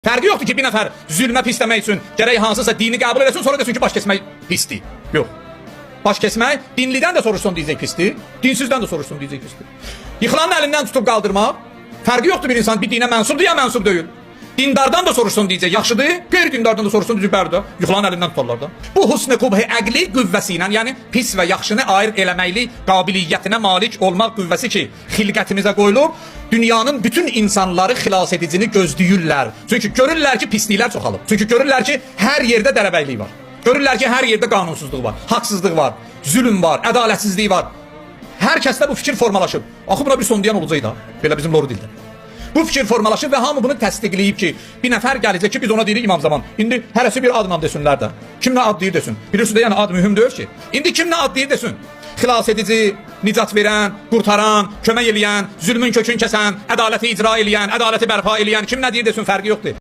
Fərqi yoxdur ki, bir nəfər zülmə pis demək üçün gərək hansısa dini qəbul eləsin, sonra desin ki, baş kəsmək pisdir. Yox. Baş kəsmək dinlidən də soruşsun deyəcək pisdir, dinsizdən də soruşsun deyəcək pisdir. Yıxılanın əlindən tutub qaldırmaq fərqi yoxdur, bir insan bir dinə mənsubdur ya mənsub deyil. Dindardan da soruşsun deyəcək yaxşıdır, qeyri-dindardan da soruşsun deyəcək bəli də, yıxılanın əlindən tutarlar da. Bu husn-ı qubhi əqli qüvvəsi ilə, yəni pis və yaxşını ayırd eləməkli qabiliyyətinə malik olmaq qüvvəsi ki, xilqətimizə qoyulub, dünyanın bütün insanları xilas edicini gözləyirlər. Çünki görürlər ki, pisliklər çoxalıb. Çünki görürlər ki, hər yerdə dərəbəylik var. Görürlər ki, hər yerdə qanunsuzluq var, haqsızlıq var, zülm var, ədalətsizlik var. Hər kəsdə bu fikir formalaşıb. Axı buna bir son deyən olacaq da. Belə bizim loru dildə. Bu fikir formalaşıb və hamı bunu təsdiqləyib ki, bir nəfər gələcək ki, biz ona deyirik İmam Zaman. İndi hərəsi bir adla desinlər də. Kim nə ad deyir desin. Bilirsiniz də, yəni ad mühüm deyil ki. İndi kim nə ad deyir desin. Xilas edici, nicat verən, qurtaran, kömək eləyən, zülmün kökün kəsən, ədaləti icra eləyən, ədaləti bərpa eləyən, kim nə deyir desin, fərqi yoxdur.